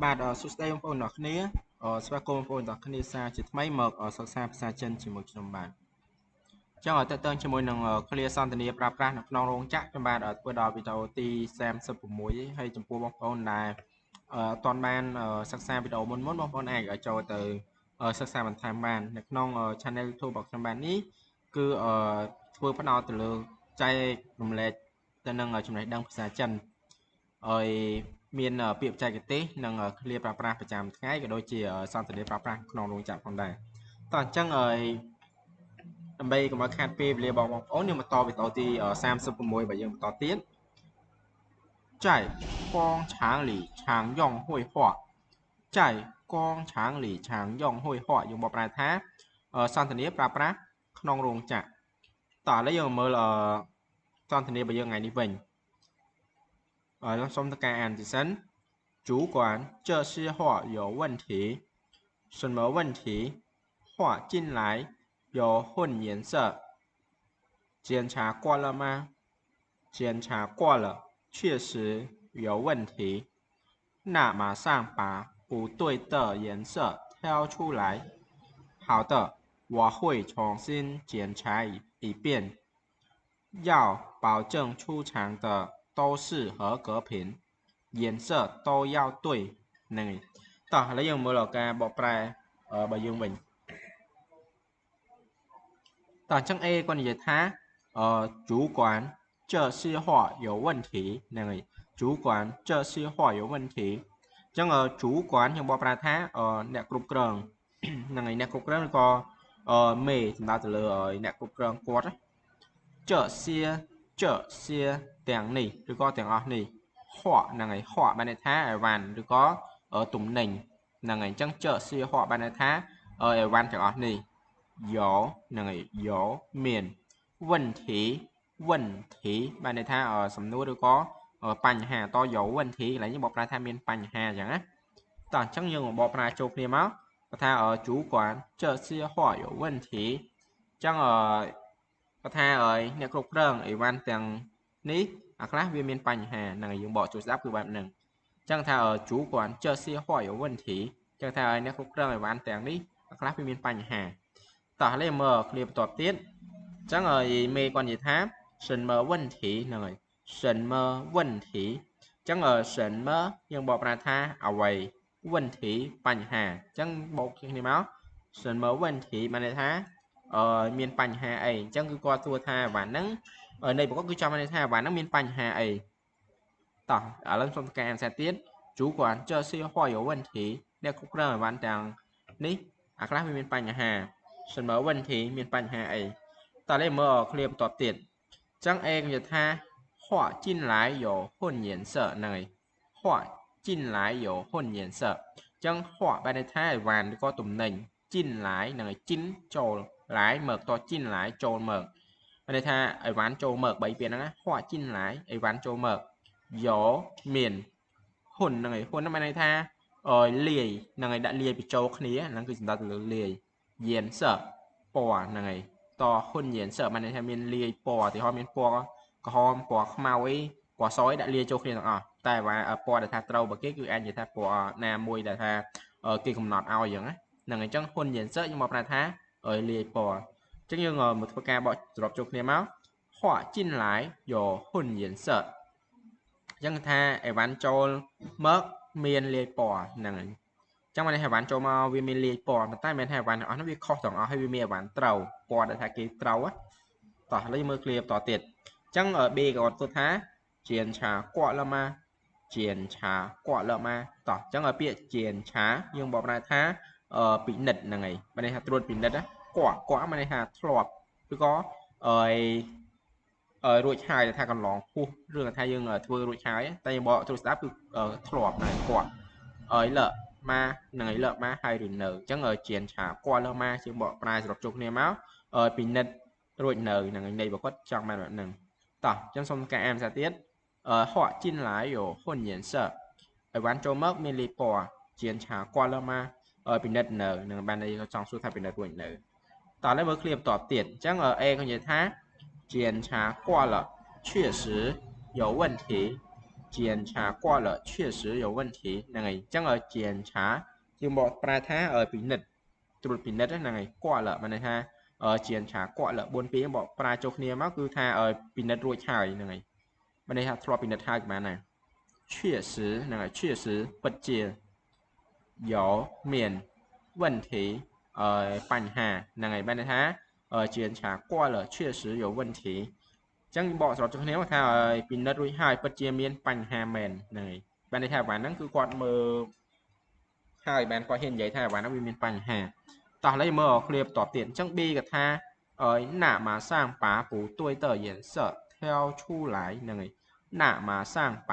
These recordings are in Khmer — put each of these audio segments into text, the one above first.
បាទសួស្តីបងប្អូនទាំងអស់គ្នាស្វាគមន៍បងប្អូនទាំងអស់គ្នាសាជាថ្មីមកសិក្សាភាសាចិនជាមួយខ្ញុំបាទអញ្ចឹងឲ្យតើតើជាមួយនឹងឃ្លាសន្ទនាប្រើប្រាស់នៅក្នុងរោងចក្រខ្ញុំបាទធ្វើដល់វីដេអូទី36ហើយចំពោះបងប្អូនដែលអត់ទាន់បានសិក្សាវីដេអូមុនមុនបងប្អូនអាចចូលទៅសិក្សាបន្ថែមបាននៅក្នុង Channel YouTube របស់ខ្ញុំបាទនេះគឺធ្វើផ្ដោតទៅលើចែករំលែកទៅនឹងចំណេះដឹងភាសាចិនហើយមានពាក្យបច្ចេកទេសនិងឃ្លាប្រើប្រាស់ប្រចាំថ្ងៃក៏ដូចជាសន្ទនាប្រើប្រាស់ក្នុងរោងចក្រផងដែរតោះអញ្ចឹងហើយដើម្បីកុំឲ្យខាតពេលវេលាបងប្អូនយើងបន្តវីដេអូទី36បើយើងបន្តទៀត在工厂里常用绘画在工厂里常用绘画យើងបកប្រែថាសន្ទនាប្រើប្រាស់ក្នុងរោងចក្រតោះឥឡូវយើងមើលសន្ទនារបស់យើងថ្ងៃនេះវិញសូមធ្វើការអានទីសិន主管这些货有问题什么问题货进来有混颜色检查过了吗检查过了确实有问题那马上把不对的颜色挑出来好的我会重新检查一遍要保证出厂的都是合格品颜色都要对ហ្នឹងហើយតោះឥឡូវយើងមើលការបកប្រែរបស់យើងវិញតោះអញ្ចឹង A គាត់និយាយថា主管这些货有问题ហ្នឹងហើយ主管这些货有问题អញ្ចឹង主管ខ្ញុំបកប្រែថាអ្នកគ្រប់គ្រងហ្នឹងហើយអ្នកគ្រប់គ្រងឬក៏មេសំដៅទៅលើអ្នកគ្រប់គ្រងគាត់这些这些ទាំងនេះឬក៏ទាំងអស់នេះហក់ហ្នឹងហើយហក់បានន័យថាអីវ៉ាន់ឬក៏ទំនិញហ្នឹងហើយអញ្ចឹង这些ហក់បានន័យថាអីវ៉ាន់ទាំងអស់នេះយោហ្នឹងហើយយោមាន问题问题បានន័យថាសំណួរឬក៏បញ្ហាតយោ问题កន្លែងនេះបកប្រែថាមានបញ្ហាអញ្ចឹងណាតោះអញ្ចឹងយើងបកប្រែចូលគ្នាមកគាត់ថា主管这些货有问题អញ្ចឹងគាត់ថាអ្នកគ្រប់គ្រងអីវ៉ាន់ទាំងនេះអាខ្លះវាមានបញ្ហាហ្នឹងហើយយើងបកជួយស្ដាប់គឺបែបហ្នឹងអញ្ចឹងថា主管这些货有问题អញ្ចឹងថាអ្នកគ្រប់គ្រងអីវ៉ាន់ទាំងនេះអាខ្លះវាមានបញ្ហាតោះឥឡូវមើលឃ្លាបន្ទាប់ទៀតអញ្ចឹងមេគាត់និយាយថា什么问题ហ្នឹងហើយ什么问题អញ្ចឹង什么យើងបកប្រែថាអ្វី问题បញ្ហាអញ្ចឹងបកគ្នាមក什么问题បានន័យថាមានបញ្ហាអីអញ្ចឹងគឺគាត់សួរថាអីវ៉ាន់ហ្នឹងនៃប្រកបគឺចង់បានន័យថាអីវ៉ាន់ហ្នឹងមានបញ្ហាអីតោះឥឡូវសូមការអានសារទៀត主管这些货有问题អ្នកគ្រប់គ្រងអីវ៉ាន់ទាំងនេះអាខ្លះវាមានបញ្ហា什么问题មានបញ្ហាអីតោះឥឡូវមើលឃ្លាបន្ទាប់ទៀតអញ្ចឹង A គេថា货进来有混颜色ហ្នឹងហើយ货进来有混颜色អញ្ចឹង货បានន័យថាអីវ៉ាន់ឬក៏ទំនិញ进来ហ្នឹងហើយจินចូល来មកតจิน来ចូលមកមានន័យថាអីវ៉ាន់ចូលមក3ពាក្យហ្នឹងណាហួជីនឡាយអីវ៉ាន់ចូលមកយោមានហ៊ុនហ្នឹងហើយហ៊ុនហ្នឹងមានន័យថាលាយហ្នឹងហើយដាក់លាយបញ្ចូលគ្នាហ្នឹងគឺសំដៅទៅលើលាយយៀនសពណ៌ហ្នឹងហើយតហ៊ុនយៀនសមានន័យថាមានលាយពណ៌ឧទាហរណ៍មានពណ៌ក្រហមពណ៌ខ្មៅអីពណ៌សអីដាក់លាយចូលគ្នាទាំងអស់តែว่าពណ៌ដែលថាត្រូវបើគេគឺអាចនិយាយថាពណ៌ណាមួយដែលថាគេកំណត់ឲ្យអញ្ចឹងណាហ្នឹងហើយអញ្ចឹងហ៊ុនយៀនសយើងមកប្រែថាលាយពណ៌អញ្ចឹងយើងមកធ្វើការបកសរុបចូលគ្នាមកហួជីនឡាយយោហ៊ុនយៀនសអញ្ចឹងថាអីវ៉ាន់ចូលមកមានលាយពណ៌ហ្នឹងហើយអញ្ចឹងបានអីវ៉ាន់ចូលមកវាមានលាយពណ៌ប៉ុន្តែមិនថាអីវ៉ាន់ទាំងអស់ហ្នឹងវាខុសទាំងអស់ហើយវាមានអីវ៉ាន់ត្រូវពណ៌ដែលថាគេត្រូវតោះឥឡូវមើលឃ្លាបន្តទៀតអញ្ចឹង B ក៏គាត់ធ្វើថា检查过了吗检查过了吗តោះអញ្ចឹងឲ្យពាក្យ检查យើងបកប្រែថាពិនិត្យហ្នឹងហើយបានន័យថាត្រួតពិនិត្យណាកក់មានន័យថាធ្លាប់ឬក៏អឺរួចហើយថាកន្លងហួសរឿងថាយើងធ្វើរួចហើយតែយើងបកត្រួតស្ដាប់គឺធ្លាប់ហ្នឹងកក់អើយលម៉ាហ្នឹងហើយលម៉ាហើយឬនៅអញ្ចឹងជានឆាកលម៉ាជាងបកប្រែសរុបជុំគ្នាមកពិនិត្យរួចនៅហ្នឹងហើយន័យរបស់គាត់ចង់បានបែបហ្នឹងតោះអញ្ចឹងសូមការអានសារទៀតហក់ជីនឡាយយោហ៊ុនយិនសអីវ៉ាន់ចូលមកមានលីពណ៌ជានឆាកលម៉ាពិនិត្យនៅនឹងបានន័យចង់សួរថាពិនិត្យរួចនៅតោះឥឡូវមើលឃ្លាបន្ទាប់ទៀតអញ្ចឹង A គាត់និយាយថា检查过了确实有问题检查过了确实有问题ហ្នឹងហើយអញ្ចឹង检查យើងបកប្រែថាពិនិត្យត្រួតពិនិត្យហ្នឹងហើយ过了មានន័យថា检查过了4ពីរបកប្រែចូលគ្នាមកគឺថាពិនិត្យរួចហើយហ្នឹងហើយមានន័យថាធ្លាប់ពិនិត្យហើយក៏បានដែរ确实ហ្នឹងហើយ确实ពិតជា有មាន问题បញ្ហាហ្នឹងហើយបានន័យថា检查过了确实有问题អញ្ចឹងបកសរុបចូលគ្នាមកថាពិនិត្យរួចហើយពិតជាមានបញ្ហាមែនហ្នឹងហើយបានន័យថាអាវ៉ាន់ហ្នឹងគឺគាត់មើលហើយបានគាត់ហ៊ាននិយាយថាអាវ៉ាន់ហ្នឹងវាមានបញ្ហាតោះឥឡូវមើលឃ្លាបន្ទាប់ទៀតអញ្ចឹង B ក៏ថា那马上把不对的颜色挑出来ហ្នឹងហើយ那马上把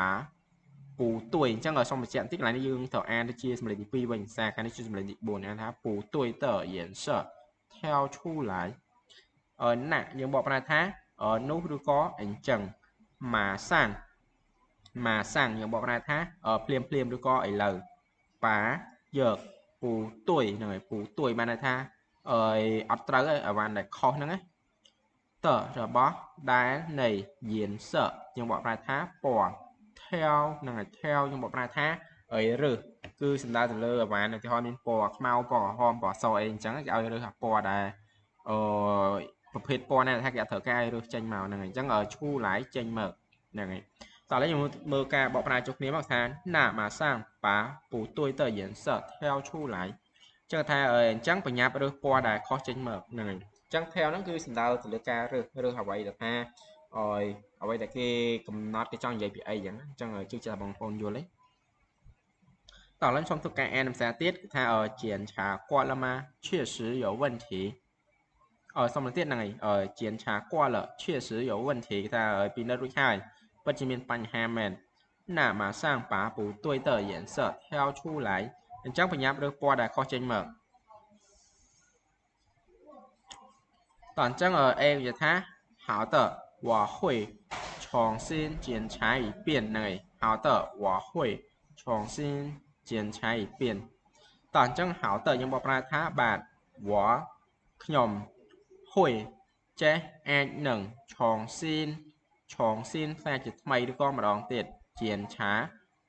不对អញ្ចឹងសូមបញ្ជាក់បន្តិចកន្លែងនេះយើងត្រូវអានទៅជាសម្លេងទី2វិញសារខាងនេះជាសម្លេងទី4អានថា不对的颜色挑出来ណាយើងបកប្រែថានោះឬក៏អញ្ចឹងម៉ាសាំងម៉ាសាំងយើងបកប្រែថាភ្លាមភ្លាមឬក៏ឥឡូវប៉ាយកពូទួយហ្នឹងហើយពូទួយបានន័យថាអត់ត្រូវហើយអវ៉ាន់ដែលខុសហ្នឹងណាតរបស់ដែលនៃយៀនសយើងបកប្រែថាពណ៌theo ហ្នឹងហើយ theo យើងបកប្រែថារើសគឺសំដៅទៅលើអវ៉ាន់ឧទាហរណ៍មានពណ៌ខ្មៅពណ៌ក្រហមពណ៌សអីអញ្ចឹងគេឲ្យរើសអាពណ៌ដែលអឺប្រភេទពណ៌ណាថាគេអត់ត្រូវការឲ្យរើសចេញមកហ្នឹងហើយអញ្ចឹងឈូឡាយចេញមកហ្នឹងហើយតោះឥឡូវខ្ញុំមើលការបកប្រែចុះគ្នាមកថាណាម៉ាសាំងប៉ាពូទួយតយិនសtheoឈូឡាយអញ្ចឹងថាអញ្ចឹងបញ្ញាប់រើសពណ៌ដែលខុសចេញមកហ្នឹងហើយអញ្ចឹង theo ហ្នឹងគឺសំដៅទៅលើការរើសអ្វីដែលថាឲ្យអ្វីដែលគេកំណត់គេចង់និយាយពីអីអញ្ចឹងអញ្ចឹងជឿជាក់បងប្អូនយល់ទេតោះឥឡូវខ្ញុំធ្វើការអានភាសាទៀតគឺថា检查过了吗确实有问题សូមទៀតហ្នឹងហើយ检查过了确实有问题គេថាពិនិត្យរួចហើយពិតជាមានបញ្ហាមែន那马上把不对的颜色挑出来អញ្ចឹងបញ្ញាប់រើសពណ៌ដែលខុសចេញមកតោះអញ្ចឹង A និយាយថា好的我会重新检查一遍ហ្នឹងហើយ好的我会重新检查一遍តោះអញ្ចឹង好的យើងបកប្រែថាបាទ我ខ្ញុំ会ចេះអាចនឹង重新ឆងស៊ីនផ្សាជាថ្មីឬក៏ម្ដងទៀតជានឆា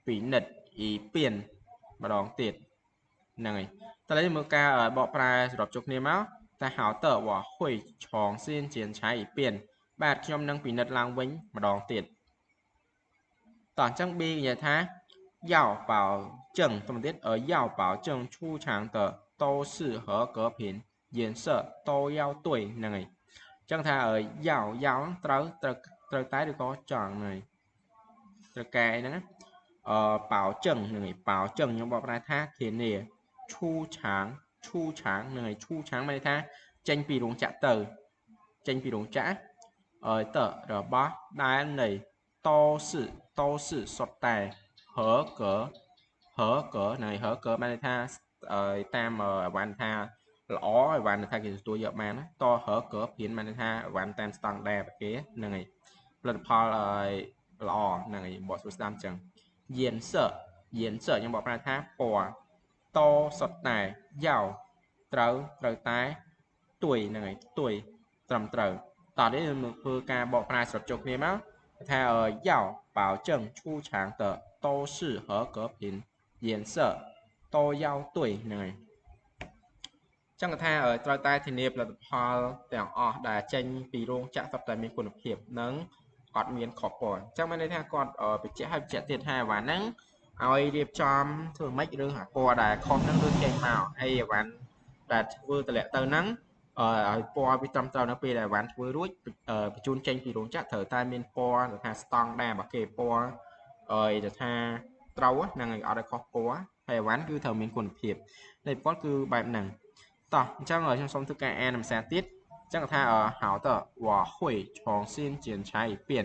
ពិនិត្យអ៊ីពៀនម្ដងទៀតហ្នឹងហើយតើឥឡូវមើលការបកប្រែសរុបជុកគ្នាមកតែហៅតើវហ៊ុយឆងស៊ីនជានឆាអ៊ីពៀនបាទខ្ញុំនឹងពិនិត្យឡើងវិញម្ដងទៀតតោះអញ្ចឹង B និយាយថា要保证怎么ទៀត要保证出厂的都是合格品颜色都要对ហ្នឹងហើយអញ្ចឹងថាយ៉ាវយ៉ាវត្រូវត្រូវត្រូវតែឬក៏ចង់ហ្នឹងត្រូវកែហ្នឹងបោចឹងហ្នឹងហើយបោចឹងខ្ញុំបកប្រែថាធានាឈូឆាងឈូឆាងហ្នឹងហើយឈូឆាងមានន័យថាចេញពីរោងចក្រទៅចេញពីរោងចក្រតរបស់ដែលនៃតស៊តស៊សុទ្ធតែហឺកើហឺកើហ្នឹងហើយហឺកើមានន័យថាតាមអវ៉ាន់ថាល្អអវ៉ាន់ថាគេទទួលយកបានតហឺកើភៀនមានន័យថាអវ៉ាន់តាមស្តង់ដារគេហ្នឹងហើយផលិតផលល្អហ្នឹងហើយបកស្រួលស្ដាប់អញ្ចឹងយៀនសយៀនសខ្ញុំបកប្រែថាពណ៌តសុទ្ធតែយ៉ាវត្រូវត្រូវតែទួយហ្នឹងហើយទួយត្រឹមត្រូវតោះនេះខ្ញុំធ្វើការបកប្រែសរុបចូលគ្នាមកថាយ៉ាវ保证出厂的都是合格品颜色都要对ហ្នឹងហើយចឹងថាត្រូវតែធានាផលិតផលទាំងអស់ដែលចេញពីរោងចក្រសុទ្ធតែមានគុណភាពនិងអត់មានខុសពណ៌អញ្ចឹងមានន័យថាគាត់បញ្ជាក់ឲ្យបញ្ជាក់ទៀតថាអវ៉ាន់ហ្នឹងឲ្យរៀបចំធ្វើម៉េចរឿងអាពណ៌ដែលខុសហ្នឹងគឺចេញមកហើយអវ៉ាន់ដែលធ្វើតម្លាក់ទៅហ្នឹងឲ្យពណ៌វាត្រឹមត្រូវនៅពេលដែលអវ៉ាន់ធ្វើរួចបញ្ជូនចេញពីរោងចក្រត្រូវតែមានពណ៌ថាស្តង់ដាររបស់គេពណ៌ឲ្យថាត្រូវហ្នឹងឲ្យអត់ឲ្យខុសពណ៌ហើយអវ៉ាន់គឺត្រូវមានគុណភាពនៃគាត់គឺបែបហ្នឹងតោះអញ្ចឹងខ្ញុំសូមធ្វើការអានភាសាទៀតអញ្ចឹងថាហៅតវហ៊ុយឆងស៊ីនជានឆៃពៀន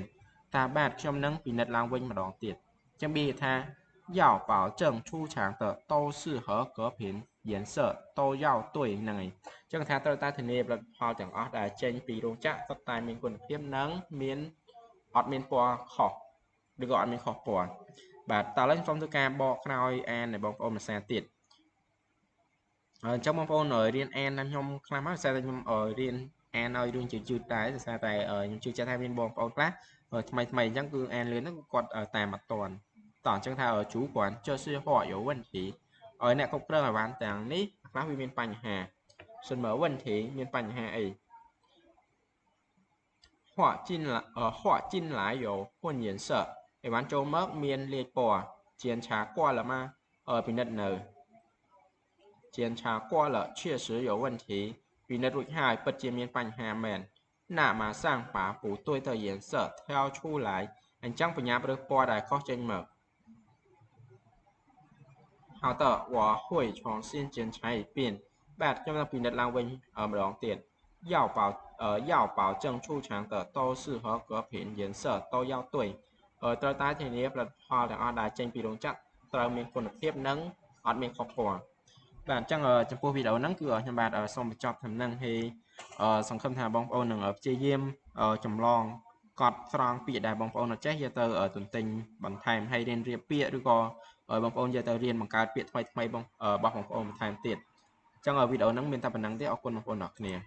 តាបាទខ្ញុំនឹងពិនិត្យឡើងវិញម្ដងទៀតអញ្ចឹង B ថា要保证出厂的都是合格品颜色都要对ហ្នឹងហើយអញ្ចឹងថាត្រូវតែធានាផលិតផលទាំងអស់ដែលចេញពីរោងចក្រសុទ្ធតែមានគុណភាពនិងមានអត់មានពណ៌ខុសឬក៏អត់មានខុសពណ៌បាទតើឥឡូវខ្ញុំសូមធ្វើការបកក្រោយអានឲ្យបងប្អូនភាសាទៀតអញ្ចឹងបងប្អូនរៀនអានតាមខ្ញុំខ្លះមកភាសាតែខ្ញុំរៀន អានឲ្យរឿងជាយឺតដែរ ដោយសារតែខ្ញុំជឿជាក់ថាមានបងប្អូនខ្លះថ្មីថ្មីអញ្ចឹង គឺអានលឿនហ្នឹងគាត់តាមអត់ទាន់។ តោះ អញ្ចឹងថា 主管这些话有问题 ឲ្យអ្នកគ្រប់គ្រងឲ្យបានទាំងនេះខ្លះវាមានបញ្ហា 什么问题 មានបញ្ហាអី? 画进来画进来有混颜色 អីវ៉ាន់ចូលមកមានលាយពណ៌ 检查过了吗 ពិនិត្យនៅ 检查过了确实有问题 ពិនិត្យរួចហើយពិតជាមានបញ្ហាមែន 那马上把不对的颜色挑出来 អញ្ចឹងបញ្ញាប់រើសពណ៌ដែលខុសចេញមក 好的我会重新检查一遍 បាទ ខ្ញុំនឹងពិនិត្យឡើងវិញម្ដងទៀត 要保证出厂的都是合格品颜色都要对 ត្រូវតែធានាផលិតផលទាំងអស់ដែលចេញពីរោងចក្រត្រូវមានគុណភាពនិងអត់មានខុសពណ៌។ បាទ អញ្ចឹងចំពោះវីដេអូហ្នឹងគឺខ្ញុំបាទសូមបញ្ចប់ត្រឹមហ្នឹង ហើយសង្ឃឹមថាបងប្អូននឹងព្យាយាមចម្លងកត់ស្រង់ពាក្យដែលបងប្អូនអត់ចេះយកទៅទន្ទិញបន្ថែម ហើយរៀនរៀបពាក្យ ឬក៏បងប្អូនយកទៅរៀនបង្កើតពាក្យថ្មីថ្មីបងរបស់បងប្អូនបន្ថែមទៀត។ អញ្ចឹងវីដេអូហ្នឹងមានតែប៉ុណ្្នឹងទេ អរគុណបងប្អូនអរគ្នា។